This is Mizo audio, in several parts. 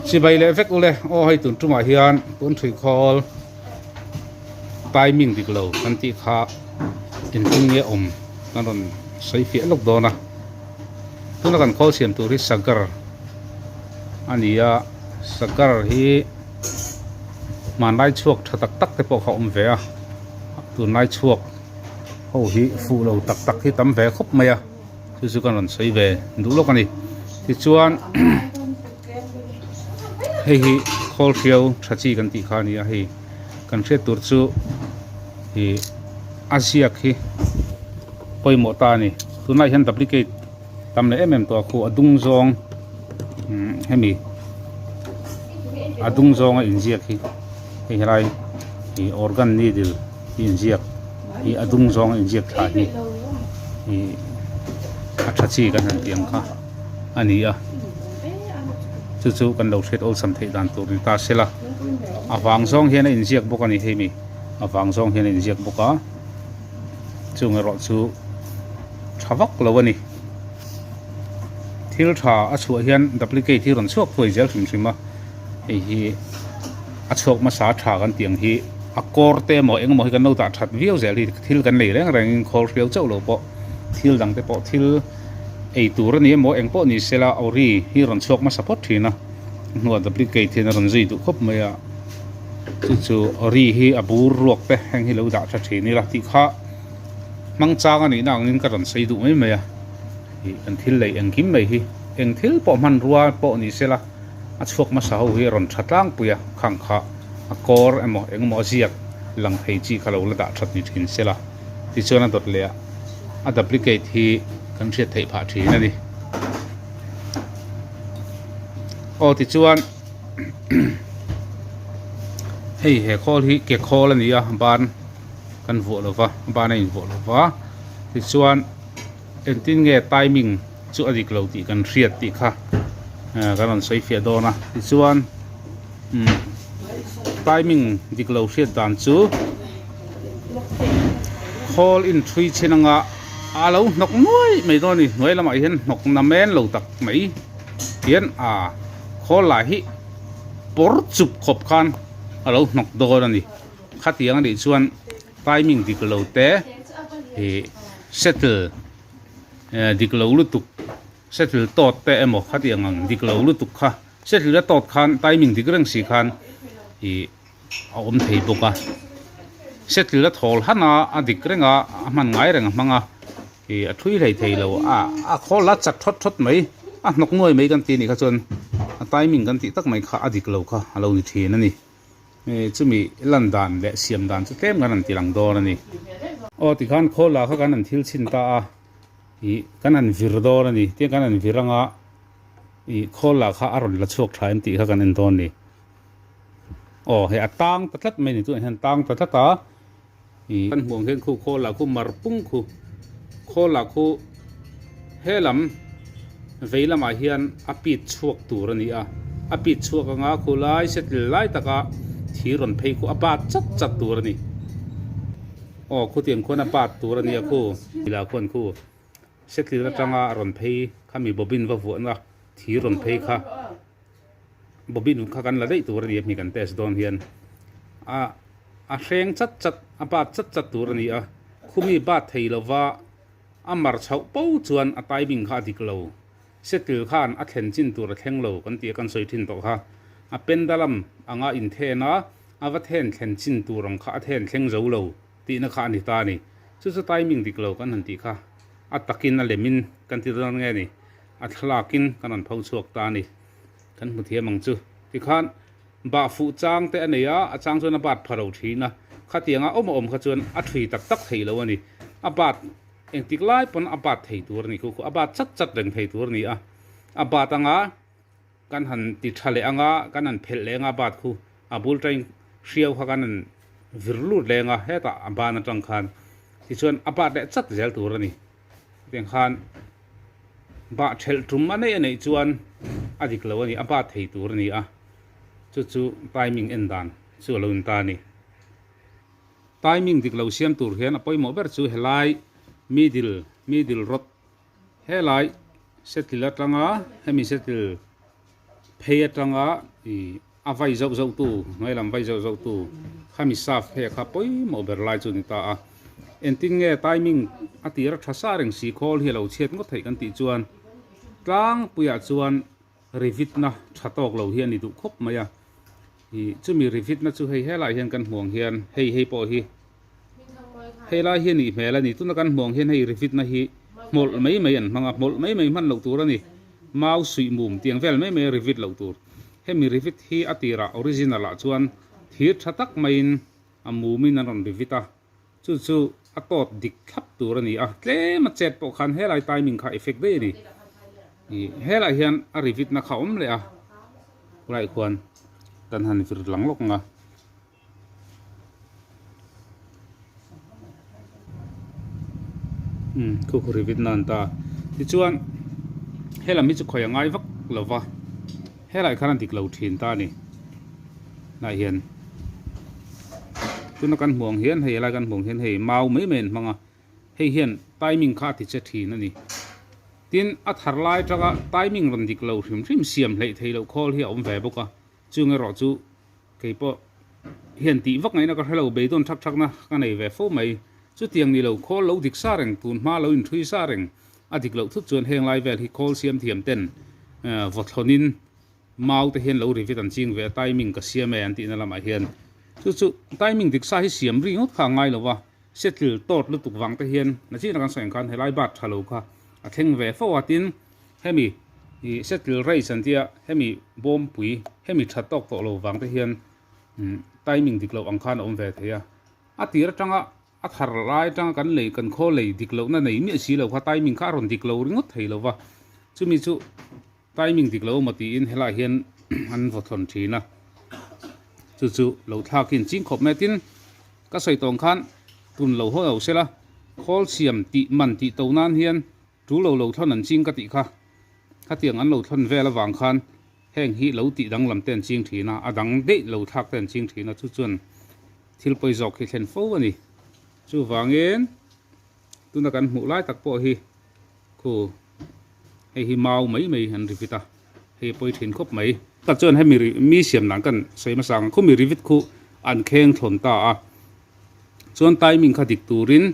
Chibai leh vek ule aw hei tun tumah hian tun thui khawl timing dik lo kan tih kha engtin nge awm kan rawn sawi fiah lawk dawn a tuna kan khawl siam tur hi sagar a ni a sagar hi hmanlai chhuak tha tak tak te pawh kha a awm ve a tunlai chhuak ho hi fuh lo tak tak hi tam ve khawp mai a. Chu chu kan rawn sawi ve duh lawk a ni tichuan hei hi khawl hriau tha chi kan tih kha a ni a hei kan hriat tur chu ih a ziak hi pawimawh ta a ni tunlai hian duplicate tam leh em em tawh a khu a dung zawng umm hemi a dung zawnga inziak hi hei helai ih organ needle. hi inziak hi a dung zawnga inziak thla hi ih a tha chi kan han tih ang kha a ni a chu chu kan lo hriat awlsam theih dan tur ni ta sela a vang zawng hian a inziak bawk a ni hei mi a vang zawng hian a inziak bawk a chung erawh chu tha vak lo a ni thil tha a chhuah hian duplicate hi rawn chhuak thuai zel hrim hrim a hei hi a chhuak hmasa tha kan tih ang hi a kawr te emaw eng emaw hi kan lo dah that viau zel hi thil kan nei reng reng in khawl hriau chauh lo pawh thil dang te pawh thil ei tur a ni emaw eng pawh ni sela ori hi rawn chhuak hmasa phawt thin a hnuah duplicate hian a rawn zui duh khawp mai a chu chu ori hi a bur ruak te heng hi lo dah tha thin ila tih kha hmang chang a nih na angin ka rawn sawi duh mai mai a ih kan thil lei engkim mai hi eng thil pawh hmanrua pawh ni sela. A chhuak hmasa ho hi a rawn tha tlangpui a, khang kha a kawr emaw eng emaw a ziak lang thei chi kha lo la dah that ni thin sela tichuan a dawt leh a, a duplicate hi kan hriat theih phah thin a ni. Aw tichuan hei he khawl hi ke khawl a ni a, ban kan vuah lova, ban a invuah lova tichuan. Engtin nge timing chu a dik lo tih kan hriat tih kha kan rawn sawi fiah dawn a tichuan umm timing dik lo hriat dan chu khawl in thui chin anga a lo hnawk nuai mai dawn a ni hnuai lamah hian hnawk na men lo tak mai hian a khawl lah hi pawr chup khawp khan a lo hnawk dawn a ni khatiang a nih chuan. Timing dik lo te ih settle dik lo lutuk settle tawt te emaw khatiang ang dik lo lutuk kha settle a tawt khan timing dik reng si khan ih a awm thei bawk a settle a thawl han a a dik reng a a hman ngai reng a hmang a ih a thui hlei thei lo a a khawl a chat thawt thawt mai a hnawk nuai mai kan ti a nih kha chuan a timing kan tih tak mai kha a dik lo kha a lo ni thin a ni. Chumi lan dan leh siam dan chu tlem kan han ti lang dawn a ni. Aw tikhan khawl ah kha kan han thil chhin ta a, ih kan han vir dawn a ni. Tiang kan han vir anga ih khawl ah kha a rawn la chhuak tha em tih kha kan en dawn a ni. Aw hei a tang ta tlat mai a ni tunah hian tang ta tlat a, ih kan hmuh ang hian khu khawl ah khu mar pung khu khawl ah khu he lam vei lamah hian a pit chhuak tur a ni a a pit chhuak anga khu lai settle lai taka thir rawn phei khu a bat chat chat tur a ni aw khutiang khuan a bat tur a ni a khu lah khuan khu settle atanga rawn phei khami bobin va vuahna thir rawn phei kha. Bobin kha kan la daih tur a ni a hmi kan test dawn hian a a hreng chat chat a bat chat chat tur a ni a khumi bat thei lova a mar chhoh po chuan a timing kha a dik lo settle khan a thlen chin tur a thleng lo kan tih a kan sawi thin tawh kha a pendulum anga inthen a a va then thlen chin tur ang kha a then thleng zo lo tihna kha a ni ta a ni chu chu timing dik lo kan han tih kha a takin a lemin kan ti dawn nge ni a thlakin kan rawn pho chhuak ta a ni. Kan hmu thiam ang chu. Tikhan bah fuh chang te a nei a, a chang chuan a bat pha ro thin a. Khatianga awm a awm kha chuan a thui tak tak thei lo a ni. A bat engtik lai pawn a bat thei tur a ni khu khu. A bat chat chat reng thei tur a ni a. A bat anga kan han ti tha leh anga kan han phelh leh anga bat khu a bul tain hriau kha kan han vir lut leh anga hetah a ban atang khan tichuan a bat leh chat zel tur a ni. Hetiang khan Bah thelh tum a neih a neih chuan a dik lo a ni, a bat thei tur a ni a, chu chu timing en dan chu a lo in ta a ni. Timing dik lo siam tur hian a pawimawh ber chu helai middle, middle rod, helai settle atanga hemi settle. Phei atanga ih a vai zauh zauh tu hnuai lam vai zauh zauh tu khami staff phei kha pawimawh ber lai chu a ni ta a. Engtin nge timing a tir a tha sa reng si khawl hi a lo chhiat ngawt theih kan tih chuan tlangpuiah chuan rivet na tha tawk lo hi a ni duh khawp mai a. Ih chumi rivet na chu hei helaiah hian kan hmuh ang hian hei hei pawh hi hei lai hi a nih hmel a ni tuna kan hmuh ang hian hei rivet na hi hmawlh mai mai an hmang a hmawlh mai mai hman loh tur a ni. Mau suih mum tiang vel mai mai a rivet loh tur. Hemi rivet hi a tirah original ah chuan thir tha tak maiin a mumin an rawn rivet a, chu chu a tawt dik thlap tur a ni a, tlem a chet pawh khan helai timing kha effect daih a ni. Ih helaiah hian a rivet na kha a awm leh a, khulaiah khuan kan han vir lang lawk ang a. Umm khu khu rivet na an ta a tichuan helam hi chu khawi a ngai vak lo va helaiah khan a dik lo thin ta a ni hnaiah hian tuna kan hmuh ang hian hei helai kan hmuh ang hian hei mau mai mai an hmang a hei hian timing kha a ti che thin a ni tin a thar lai atanga timing rawn dik lo hrim hrim siam hleih theih loh khawl hi a awm ve bawk a chung erawh chu. Kei pawh hian tih vak ngaihna ka hre lo, beidawn thak thakna ka nei ve fo mai. Chutiang ni lo, khawl lo dik sa reng, tun hma lo inṭhui sa reng a dik loh thut chuan heng lai vel hi khawl siam thiam ten vawthlawnin mau te hian lo rivet an ching ve a, timing ka siam e an tihna lamah hian chu chu timing dik sa hi siam ri ngawt kha a ngai lo va, settle tawt lutuk vang te hian nachina kan sawi ang khan helai bat tha lo kha a thleng ve fo a, tin Hemi ih settle race an tia hemi bawmpui hemi tha tawk tawh lo vang te hian timing dik loh ang khan a awm ve thei a. A tir atanga a thar lai atanga kan lei kan khaw lei dik lohna nei miah si lo kha timing kha a rawn dik lo ringawt thei lo va. Chumi chu timing dik lo emaw tiin helaiah hian an vaw thlawn thin a. Chu chu lo thlak in ching khawp mai a tin ka sawi tawng khan tun lo haw lo sela khawl siam tih man tih to nan hian Tu lo lo thlawn an ching ka tih kha, khatiang an lo thlawn vel avang khan heng hi lo tih danglam te an ching thin a, a dang daih lo thlak te an ching thin a, chu chuan thil pawi zawk hi thlen fo a ni. Chuvangin tuna kan hmuh lai tak pawh hi khu hei hi mau mai mai an rivit a, hei a pawi thin khawp mai. Tak chuan hemi mi siam dan kan sawi hmasa ang, khumi rivit khu an kheng thlawn ta a. Chuan timing kha dik turin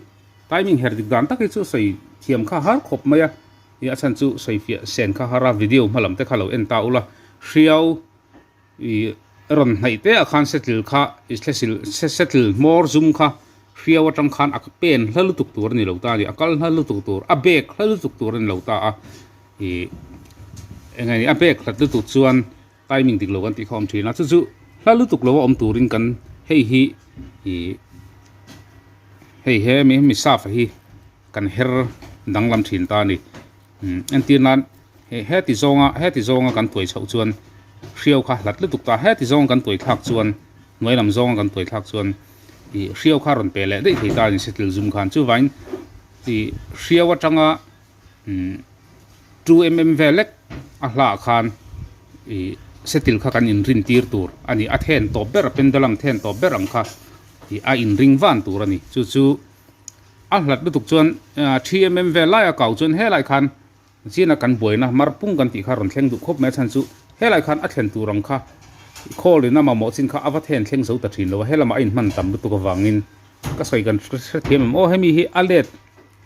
timing her dik dan tak hi chu sawi thiam kha har khawp mai a, ih a chhan chu sawi fiah sen kha har a, video hma lam te kha lo en ta ula, hriau ih rawn hnaih te ah khan settle kha ih settle hmawr zum kha hriau atang khan a pen hla lutuk tur a ni lo ta a ni, a kal hla lutuk tur a bag hla lutuk tur a ni lo ta a, ih eng nge ni a bag hlat lutuk chuan. Timing dik lo kan tih kha awm thin a, chu chu hla lutuk lo a awm turin kan hei hi ih hei he mi hemi safa hi kan her danglam thin ta a ni. Umm entir nan he heti zawnga heti zawnga kan tuai chhoh chuan hriau kha hlat lutuk ta heti zawnga kan tuai thlak chuan hnuai lam zawnga kan tuai thlak chuan ih hriau kha rawn pe leh daih thei ta a ni settle zum khan chuvangin ih hriau atanga umm 2mm vel lek a hlah khan ih settle kha kan inrin tir tur a ni a then tawp ber a pendulum then tawp ber ang kha ih a inring van tur a ni chu chu a hlat lutuk chuan 3mm vel lai a kau chuan helai khan china kan buaina mar pung kan tih kha rawn thleng duh khawp mai a chhan chu helai khan a thlen tur ang kha khawl in a mamawh chin kha a va then thleng zo ta thin lo a helamah a inhman tam lutuk avangin ka sawi kan hrethiam em aw hemi hi a let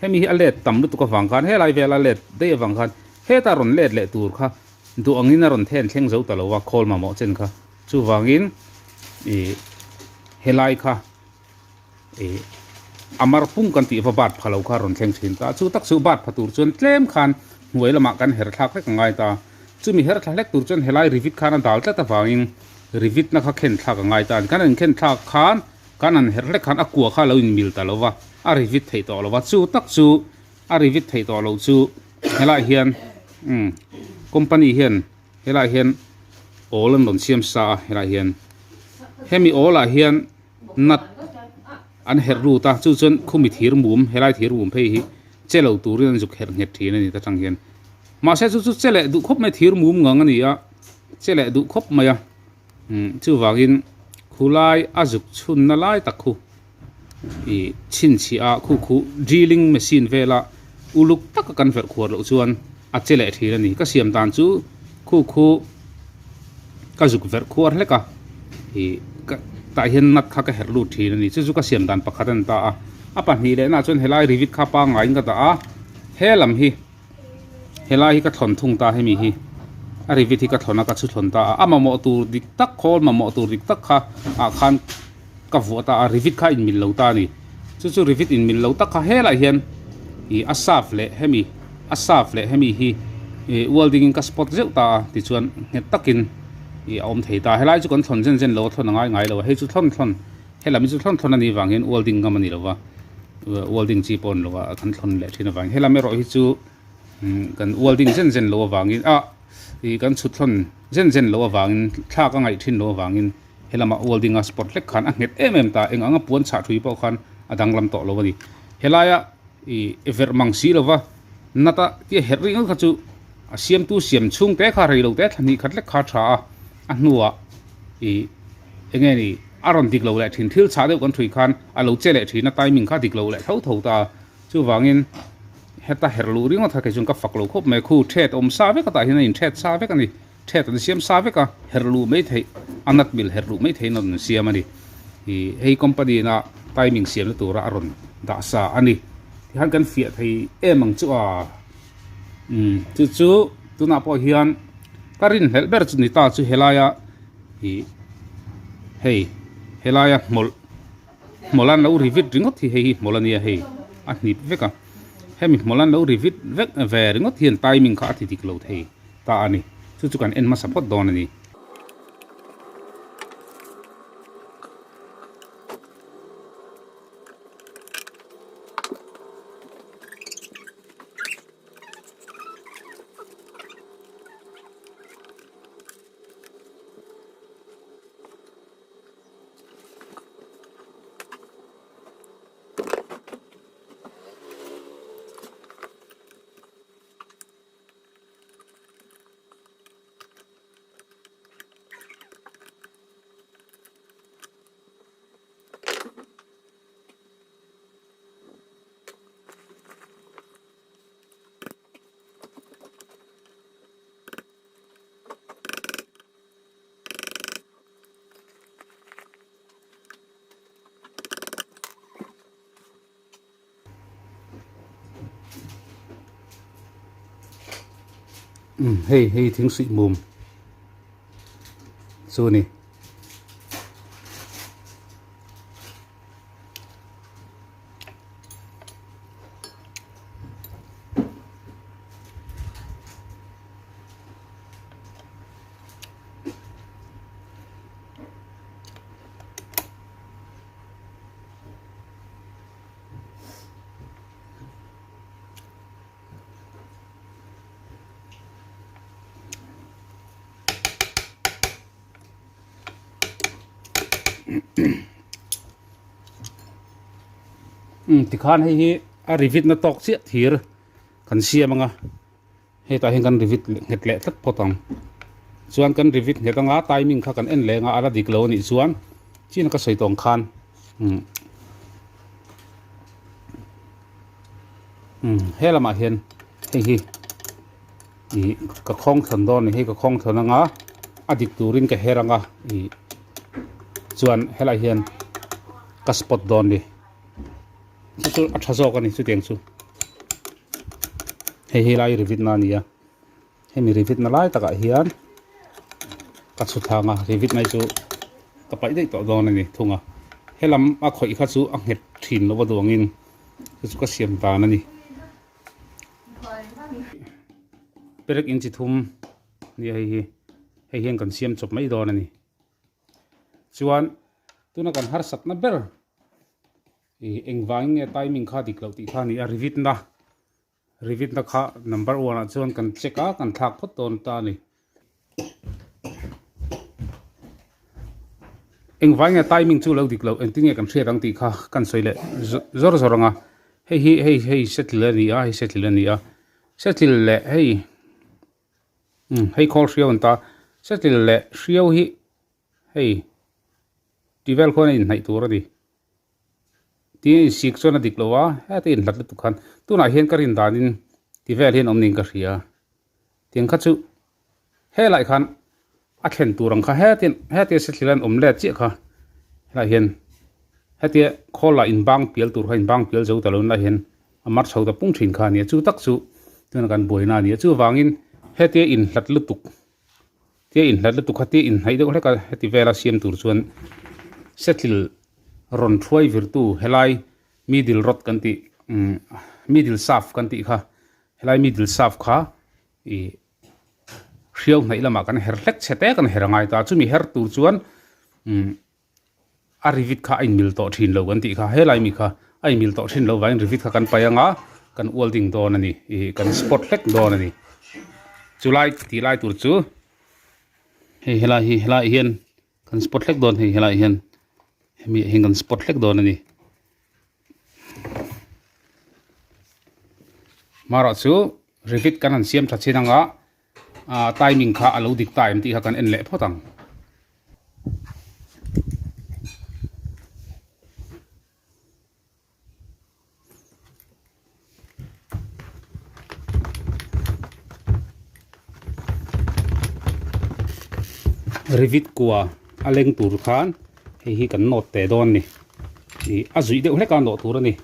Hemi hi a let tam lutuk avang khan helai vela let daih avang khan heta rawn let leh tur kha duh angin a rawn then thleng zo ta lo a khawl mamawh chen kha. Chuvangin ih helai kha ih a mar pung kan tih va bat pha lo kha rawn thleng thin ta. Chu tak chu bat pha tur chuan tlem khan hnuai lamah kan her thlak hlek a ngai ta. Chumi her thla hlek tur chuan helai rivit khan a dal tlat avangin rivit na kha khen thlak a ngai ta. Kan han khen thlak khan Kan han herh hlek khan a kua kha lo inmil ta lo va, a ri vit theih tawh lo va, chu tak chu a ri vit theih tawh loh chu helaiah hian umm company hian helaiah hian awl an rawn siam sa a helaiah hian hemi awl ah hian nut an herh lut a chu chuan khumi thir mum helai thir mum phei hi che lo turin an zuk herh nghet thin a ni ta tang hian mahse chu chu che leh duh khawp mai thir mum ngang a ni a che leh duh khawp mai a. Umm chuvangin khulai a zuk chhunna lai tak khu ih chhinchhiah a khu khu drilling machine vela uluk taka kan verh khuar loh chuan a che leh thin a ni. Ka siam dan chu khu khu Ka zuk verh khuar hlek a, ih ka tah hian nut kha ka herh lut thin a ni. Chu chu ka siam dan pakhat a ni ta a. A pahnih leh naah chuan helai rivet kha pangaiin ka dah a, he lam hi helai hi ka thlawn thung ta hemi hi a rivet hi ka thlawn a ka chhu thlawn ta a. A mamawh tur dik tak khawl mamawh tur dik tak kha ah khan ka vuah ta a, rivet kha inmil lo ta a ni. Chu chu rivet inmil lo tak kha helaiah hian ih a saf leh hemi a saf leh hemi hi ih welding in ka spot zeuh ta a tichuan nghet takin ih a awm thei ta. Helai chu kan thlawn zen zen lo a thlawn a ngai ngai lo a, hei chu thlawn thlawn helam hi chu thlawn thlawn a nih vang hian welding ngam a ni lo va, welding chi pawh a ni lo a kan thlawn leh thin avangin helam erawh hi chu kan welding zen zen lo avangin ah ih kan chhut thlawn zen zen lo avangin thlak a ngaih thin lo avangin Helama welding a spot hlek khan a nghet em em ta, eng anga puan chhah thui pawh khan a danglam tawh lo a ni. Helaia ih verh mang si lova nata tia herh ringawt kha chu a siamtu siam chhung te kha rei lo te thla hnih khat lek kha a tha a, a hnuah ih eng nge ni a rawn dik lo leh thin, thil chhah deuh kan thui khan a lo che leh thin a, timing kha a dik lo leh tho tho ta a, chuvangin heta herh luh ringawt kha kei chuan ka fak lo khawp mai, khu thet awm sa vek a tah hian a inthet sa vek a ni. Thet an siam sa vek a, herh luh mai theih, a nut mil herh luh mai theihin a rawn siam a ni. Ih hei company ina timing siamna tura a rawn dah sa a ni. Tihian kan fiah thei em ang chu a, umm chu chu tunah pawh hian ka rinhlelh ber chu ni ta chu helaia ih hei helaia hmawlh hmawlh an lo ri vit ringawt hi hei hi hmawlh a nia hei a hnip vek a, hemi hmawlh an lo ri vit vek ve ringawt hian timing kha a ti dik lo thei. ta a ni. Chu chu kan en hmasa phawt dawn a ni. Hei hei thing suih mum chu a ni. Tikhan hei hi a rivet na tawk chiah thir kan siam anga hetah hian kan rivet nghet leh tlat phawt ang chuan kan rivet nghet anga timing kha kan en leh anga a la dik lo anih chuan chin ka sawi tawng khan umm he lamah hian hei hi ih ka khawng thlawn dawn a ni hei ka khawng thlawn anga a dik turin ka her anga ih chuan helaiah hian ka spot dawn a ni chu chu a tha zawk a ni chutiang chu hei hi lai rivet na a ni a hemi rivet na lai takah hian ka chhu thlang a rivet na hi chu ka paih daih tawh dawn a ni thung a helam a khawih kha chu a nghet thin lo a duangin chu chu ka siam dan a ni perek inchi thum nia hei hi hei hian kan siam chawp mai dawn a ni chuan tuna kan harsatna ber ih engvangin nge timing kha dik loh tih kha a ni a rivet na rivet na kha number one ah chuan kan check a kan thlak phawt dawn ta a ni. Engvai nge timing chu lo dik loh engtin nge kan hriat ang tih kha kan sawi leh zawr zawr ang a hei hi hei hei settle a ni a hei settle a ni a settle leh hei umm hei khawl hriau an ta settle leh hriau hi hei tih vel khuan a inhnaih tur a ni tin insik chuan a dik lo a heta inhlat lutuk khan tunah hian ka rin danin tih vel hian awm niin ka hria tiang kha chu helaiah khan. A thlen tur ang kha hetin hetia sathlil an awm let chiah kha helaiah hian hetia khawl lah inbang pial tur kha inbang pial zo ta lo in lai hian a mar chho ta pung thin kha a nia chu tak chu tuna kan buaina a nia chuvangin hetia inhlat lutuk tia inhlat lutuk kha tia inhnaih deuh hlek a heti vela siam tur chuan sathlil rawn thuai virtu helai middle rod kan tih umm middle shaft kan tih kha helai middle shaft kha ih hriau hnaih lamah kan her hlek chhe te kan her a ngai ta chumi her tur chuan umm a rivet kha a inmil tawh thin lo kan tih kha helai mi kha a inmil tawh thin lo vangin rivet kha kan paih anga kan welding dawn a ni ih kan spot hlek dawn a ni chulai tih lai tur chu hei helai hi helai hian kan spot hlek dawn hei helai hian hemi ah hian kan spot hlek dawn a ni marawh chu rivet kan han siam tha chin anga ah timing kha a lo dik ta em tih kha kan en leh phawt ang. Rivet kua a leng tur khan hei hi kan nawt teh dawn a ni ih a zuih deuh hlek a nawh tur a ni.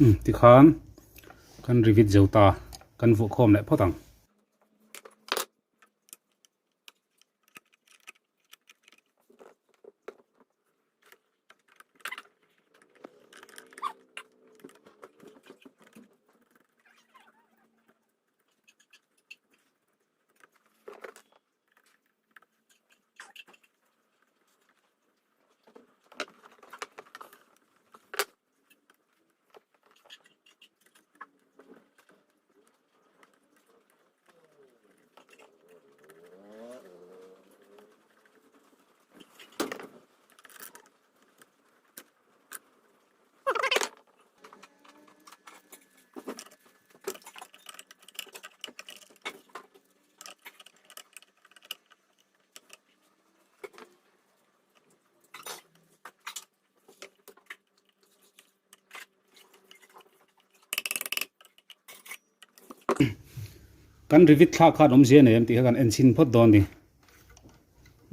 Umm tikhan kan rivet zo ta kan vuah khawm leh phawt ang. Kan rivet thlak khan awmzia nei em tih kha kan en chhin phawt dawn a ni.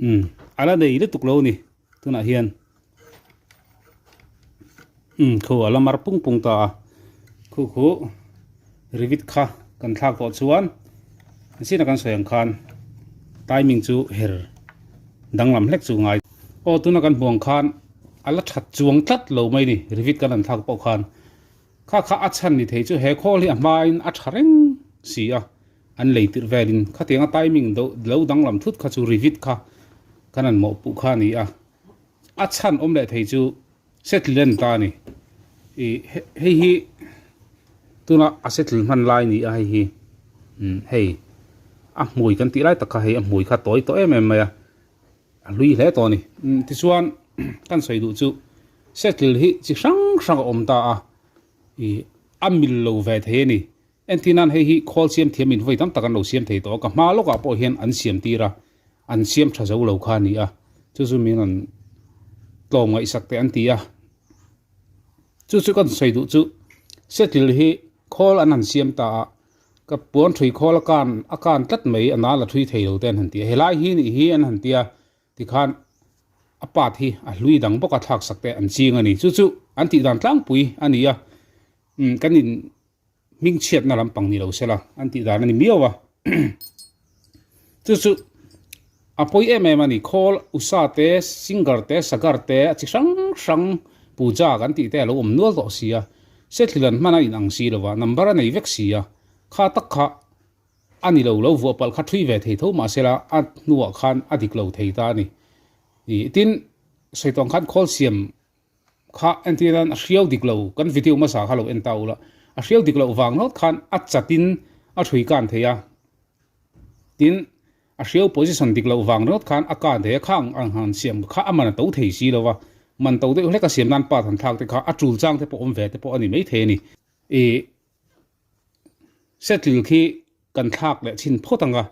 Umm a la nei lutuk lo a ni tunah hian umm khu a la mar pung pung ta a khu khu rivet kha kan thlak tawh chuan chin a kan sawi ang khan timing chu her danglam hlek chu ngai aw tuna kan hmuh ang khan a la that chuang tlat lo mai a ni rivet kan han thlak pawh khan. Kha kha a chhan ni thei chu he khawl hi a hmain a tha reng si a, an lei tirh velin khatianga timing lo danglam thut kha chu rivet kha kan han mawhpuh kha a ni a, a chhan awm leh thei chu settle an ta a ni. Ih hei hi tuna a settle hman lai ni a hei hi hei a hmui kan tih lai tak kha hei a hmui kha tawi tawh em em mai a. A hlui hle tawh a ni. Tichuan kan sawi duh chu settle hi chi hrang hrang a awm ta a, ih a mil lo ve thei a ni. Entir nan hei hi khawl siam thiam in vawi tam tak an lo siam thei tawh a, ka hma lawkah pawh hian an siam tir a, an siam tha zo lo kha a ni a, chu chu min rawn tlawm ngaihsak teh an ti a. Chu chu kan sawi duh chu settle hi khawl an han siam ta a, Ka puan thui khawl a kan a kan tlat mai a nal a thui thei lo te an han ti a, helai hi nih hi an han ti a tikhan a part hi a hlui dang bawk a thlak sak te an ching a ni chu chu an tih dan tlangpui a ni a umm kan in hming chhiatna lampang ni lo sela an tih dan a ni miau a chu chu a pawi em em a ni khawl usa te singer te sagar te a chi hrang hrang puja kan tih te a lo awm nual tawh si a sethlil an hman a inang si lo va number a nei vek si a kha tak kha a ni lo lo vuah palh kha thui ve thei tho mahsela a hnuah khan a dik lo thei ta a ni ih tin sawi tawng khan khawl siam kha entir nan a hriau dik lo kan video hmasa kha lo en ta ula a hriau dik loh vang ngawt khan a chatin a thui kan thei a tin a hriau position dik loh vang ringawt khan a kan thei a khang ang han siam kha a man a to thei si lo va man to deuh hlek a siam nan part han thlak te kha a tul chang te pawh awm ve te pawh a ni mai thei a ni ih settle khi kan thlak leh chhin phawt ang a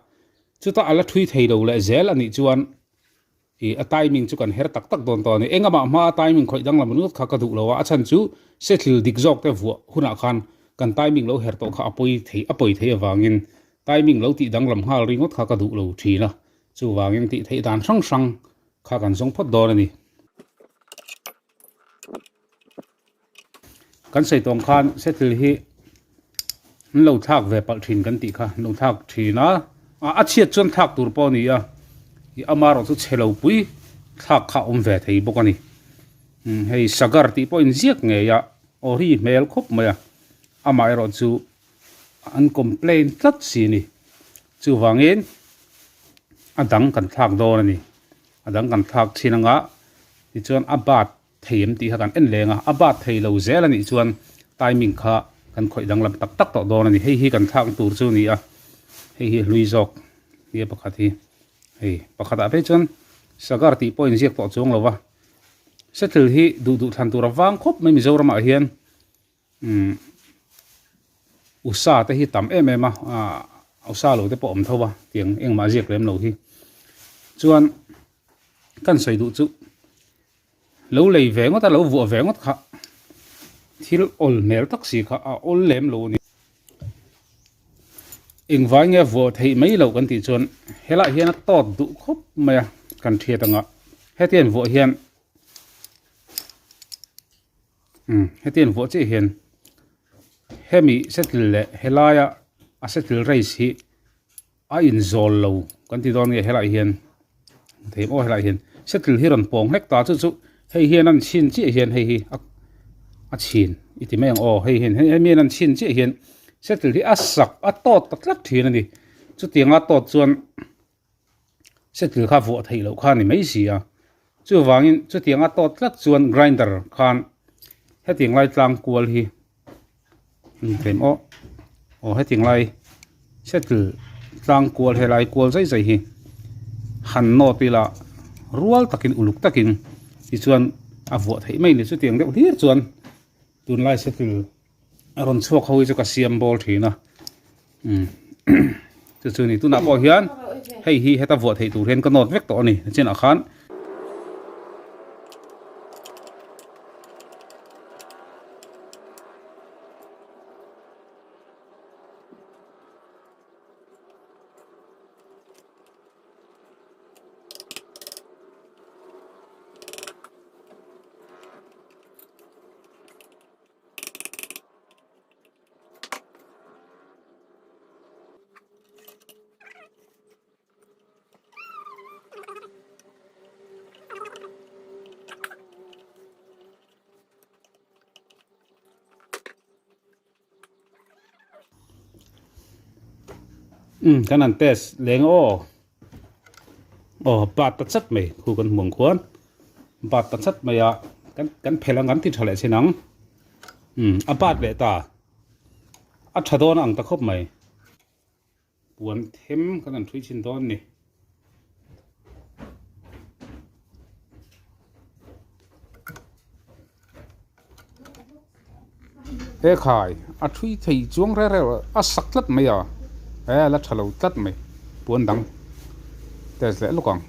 chutah a la thui thei lo leh zel a nih chuan Ih a timing chu kan her tak tak dawn tawh a ni. Engah hma a timing khawih danglam ringawt kha ka duh lo a, a chhan chu settle dik zawk te vuah hunah khan kan timing lo her tawh kha a pawi thei a pawi thei avangin timing lo tih danglam nghal ringawt kha ka duh lo thin a, chuvangin tih theih dan hrang hrang kha kan zawng phawt dawn a ni. Kan sawi tawng khan settle hi an lo thlak ve palh thin kan tih kha an lo thlak thin a, a chhiat chuan thlak tur pawh a ni a, ih ama erawh chu chhe lo pui thlak kha a awm ve thei bawk a ni. Hei sagar tih pawh inziak ngei a, aw ri hmel khawp mai a, amah erawh chu an complain tlat si a ni. Chuvangin a dang kan thlak dawn a ni, a dang kan thlak thin anga tichuan a bat thei em tih kha kan en leng a, a bat thei lo zel a nih chuan timing kha kan khawih danglam tak tak tawh dawn a ni. Hei hi kan thlak tur chu a ni a, hei hi hlui zawk nia pakhat hi hei pakhatah phei chuan sagar tih pawh inziak tawh chuang lo va, settle hi duh duh thlan tur a vang khawp mai Mizoramah hian umm usa te hi tam em em a, ah usa lo te pawh awm tho a tiang engmah ziak lem lo hi chuan kan sawi duh chu. Lo lei ve ngawt a, lo vuah ve ngawt kha thil awl hmel tak si kha a awl lem lo a ni. Engvai nge vuah theih mai loh kan tih chuan helaiah hian a tawt duh khawp mai a kan hriat anga hetiang vuah hian umm hetiang vuah chiah hian hemi settle leh helaia a settle race hi A inzawl lo kan ti dawn nge helaiah hian thei maw helaiah hian settle hi rawn pawng hlek ta chu chu hei hian an chhin chiah hian hei hi a a chhin i ti mai ang aw hei hian hemi hian an chhin chiah hian settle hi a sak a tawt ta tlat thin a ni chutianga tawt chuan settle kha vuah theih loh kha a ni mai si a chuvangin chutianga tawt tlat chuan grinder khan hetiang lai tlang kual hi. Tlem aw aw hetiang lai settle tlang kual helai kual zai zai hi han nawt ila rual takin uluk takin tichuan a vuah theih mai ni chutiang deuh hlir chuan tunlai settle a rawn chhuak ho hi chu ka siam bawl thin a umm chu chu ni tunah pawh hian hei hi heta vuah theih tur hian ka nawt vek tawh a ni chinah khan. Umm kan han test leng aw. Aw bat ta chat mai khu kan hmuh ang khuan bat ta chat mai a kan kan phelh ang kan ti tha leh chin ang. Umm a bat leh ta a tha dawn ang ta khawp mai. Puan them kan han thui chhin dawn ni. He khai a thui thei chuang reng reng a sak tlat mai a he a la tha lo tlat mai puan dang test leh lawk ang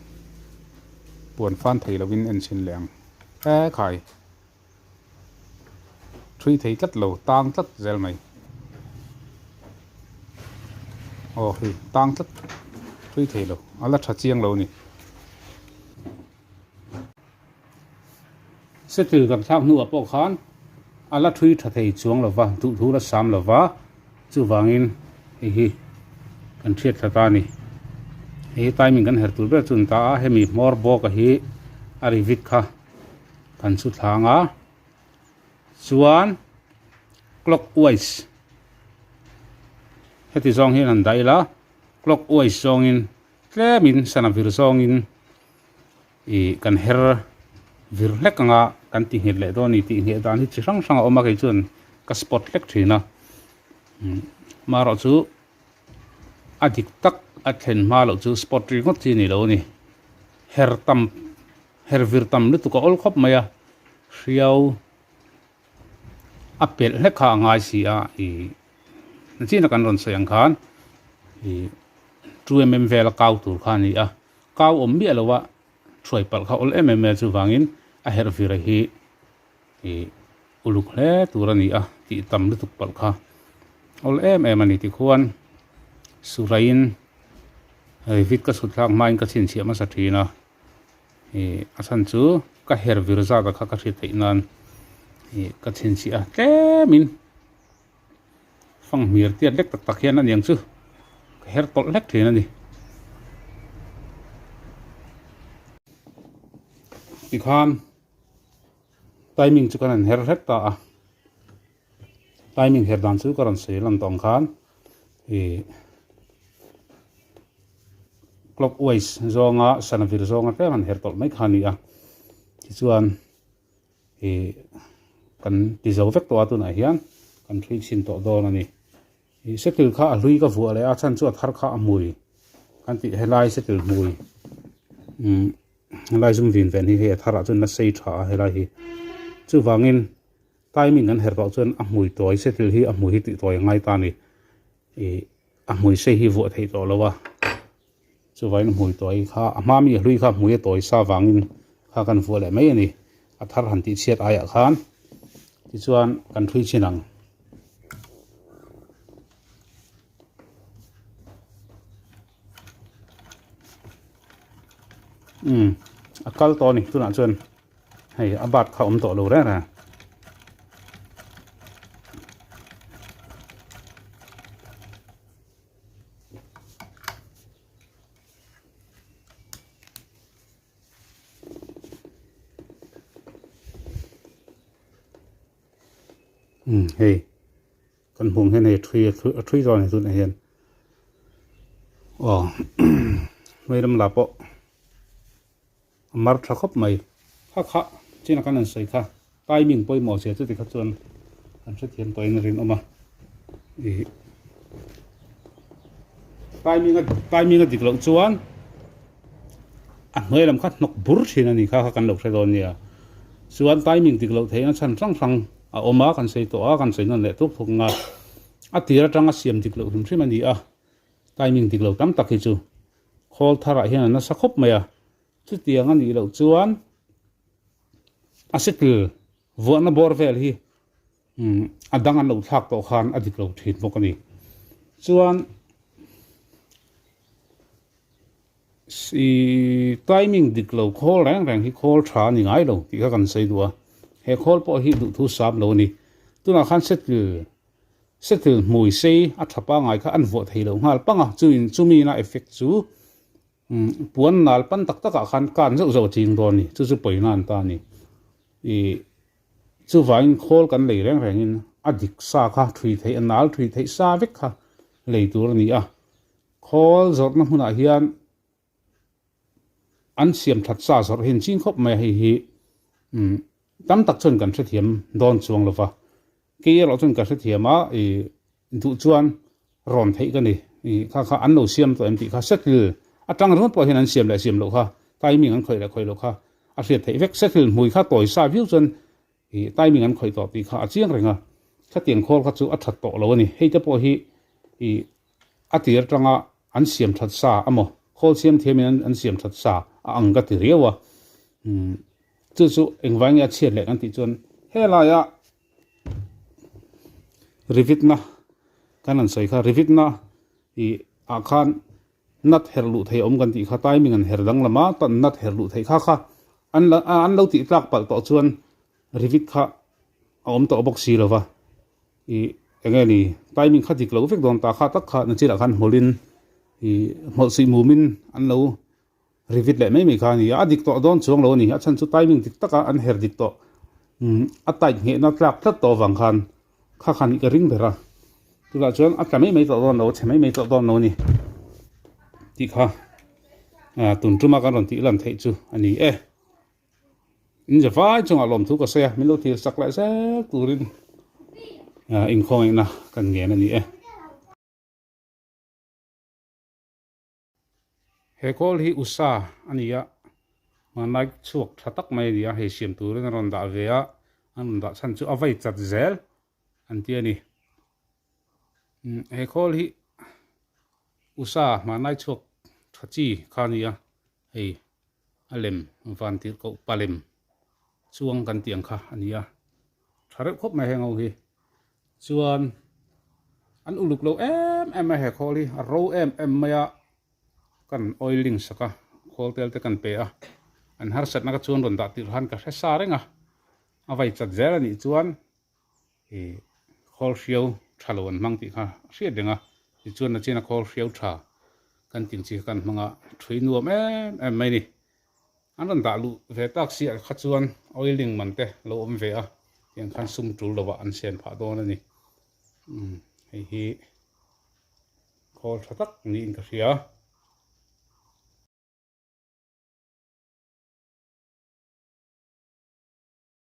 puan fan thei lovin en chhin leh ang he khai thui thei tlat lo tang tlat zel mai aw hei tang tlat thui thei lo a la tha chiang lo a ni. Settle kan thlak hnuah pawh khan a la thui tha thei chuang lo va, duhthu la sam lo va, chuvangin hei hi kan hriat thla ta a ni. Hei hi timing kan her tur ber chu a ni ta a, hemi hmawr bawk a hi a ri vit kha kan chu thlang a, chuan clockwise heti zawng hian han dah ila, clockwise zawngin tlemin sana vir zawngin Ih kan her vir hlek anga kan ti nghet leh dawn a ni tih ngheh dan hi chi hrang hrang a awm a kei chuan ka spot hlek thin a marawh chu a dik tak a thlen hma loh chu spot ringawt chi a ni lo a ni her tam her vir tam lutuk a awl khawp mai a hriau a pelh hlek kha a ngai si a ih nachina kan rawn sawi ang khan ih two mm vel a kau tur kha a ni a. Kau awm miah lo a, thuai palh kha awl em em mai a, chuvangin a herh vira hi ih uluk hle tur a ni a, tih tam lutuk palh kha awl em em a ni tikhuan Suraiin Revit ka chhut thlak hmain ka chhinchhiah hmasa thin a, ih a chhan chu ka herh vir zat a kha ka hriat theih nan ih ka chhinchhiah a tlemin Fanghmir tiat lek tak tak hian a niang chu ka her tawlh hlek thin a ni. Tikhan timing chu kan han her hlek ta a, timing her dan chu ka rawn sawi lan tawh ang khan ih clockwise zawnga sana vir zawnga tlem han her tawlh mai kha a ni a, tichuan. Ih kan ti zo vek tawh a tunah hian kan thui chhin tawh dawn a ni. Ih settle kha a hlui ka vuah leh a chhan chu a thar kha a hmui kan tih helai settle hmui umm helai zum vin ven hi hei a tharah chuan la sei tha a helai hi chuvangin timing kan herh tawh chuan a hmui tawi settle hi a hmui hi tih tawi a ngai ta a ni. Ih a hmui sei hi vuah theih tawh lo a. Chuvain hmui tawi kha a hma mi hlui kha hmui a tawi sa vangin kha kan vuah leh mai a ni. A thar han tih chhiat aiah khan tichuan kan thui chin ang. Umm a kal tawh a ni tunah chuan hei a bat kha awm tawh lo reng reng. Umm hei kan hmuh ang hian hei a thui a thui zawng a ni tunah hian aw hnuai lam lah pawh a mar tha khawp mai kha kha chin a kan han sawi kha timing pawimawh zia chuti kha chuan kan hrethiam tawhin a rinawm a ih timing a timing a dik loh chuan a hnuai lam kha hnawk bur thin a ni kha kha kan lo hre dawn nia chuan timing dik loh theihna chhan hrang hrang a awm a kan sawi tawh a kan sawi nawn leh tuk thuk ang a a tir atanga siam dik loh hrim hrim a ni a timing dik lo tam tak hi chu. Khawl tharah hian a nasa khawp mai a, chutiang a nih loh chuan a settle vuahna bawr vel hi a dang an lo thlak tawh khan a dik lo thin bawk a ni. Chuan ih timing dik lo khawl reng reng hi khawl tha a ni ngai lo tih kha kan sawi duh a, he khawl pawh hi duhthu sap lo a ni. Tunah khan settle Settle hmui sei a tha pangai kha an vuah thei lo nghal pang a, chuin chumi na effect chu puan nal pan tak tak ah khan kan zauh zauh a ching dawn a ni, chu chu pawina an ta a ni. Ih chuvangin khawl kan lei reng rengin a dik sa kha thui theih a nal thui theih sa vek kha lei tur a ni a. Khawl zawrhna hmunah hian an siam that sa zawrh hi an ching khawp mai a, hei hi tam tak chuan kan hrethiam dawn chuang lo va, kei erawh chuan ka hrethiam a, ih duh chuan rawn theih ka ni, ih kha kha an lo siam tawh em tih kha settle atang ringawt pawh hian an siam leh siam loh kha timing an khawih leh khawih loh kha a hriat theih vek, settle hmui kha tawi sa viau chuan ih timing an khawih tawh tih kha a chiang reng a, khatiang khawl kha chu a that tawh lo a ni, hei te pawh hi ih a tir atanga an siam that sa amaw khawl siam thiam in an siam that sa a ang ka ti riau a, umm chu chu engvai nge a chhiat leh kan tih chuan helaia rivitna kan han sawi kha rivitna ih ah khan nat herh luh theih a awm kan tih kha timing an her danglam a tan nat herh luh theih kha kha an la an lo tih tlak palh tawh chuan rivit kha a awm tawh bawk si lo va ih eng nge ni timing kha dik lo vek dawn ta kha tak kha nachinah khan hmawlhin ih hmawlh suih mumin an lo rivit leh mai mai kha a ni a a dik tawh dawn chuang lo a ni a chhan chu timing dik taka an her dik tawh a tight nghehna tlak tlat tawh avang khan kha khan ka ring ber a chutah chuan a tla mai mai tawh dawn lo a chhe mai mai tawh dawn lo a ni tih kha tun tuma kan rawn tih lan theih chu a ni e. In za vai chungah lawmthu ka sawi a, min lo thil sak leh zel turin inkhawngihna kan ngen a ni e. He kawl hi usa a ni a, hmanlai chhuak tha tak mai a ni a, hei siam turin a rawn dah ve a, an rawn dah chhan chu a vei chat zel an ti a ni. He khawl hi usa hmanlai chhuak tha chi kha a ni a, hei a lem van tirh koh palem chuang kan tih ang kha a ni a, tha reuh khawp mai heng ho hi. Chuan an uluk lo em em a he khawl hi a ro em em mai a kan oiling sak a khawl tel te kan pe a an harsatna ka chuan rawn dah tirh han ka hre sa reng a a vai chat zel a nih chuan ih khawl hriau tha lo an hmang tih kha a hriat reng a tichuan nachina khawl hriau tha kan ting chi kha kan hmang a thui nuam em em mai a ni. An rawn dah luh ve tak si ah kha chuan oiling man te lo awm ve a, tiang khan sum tul lo ah an siam phah dawn a ni. Umm hei hi khawl tha tak niin ka hria.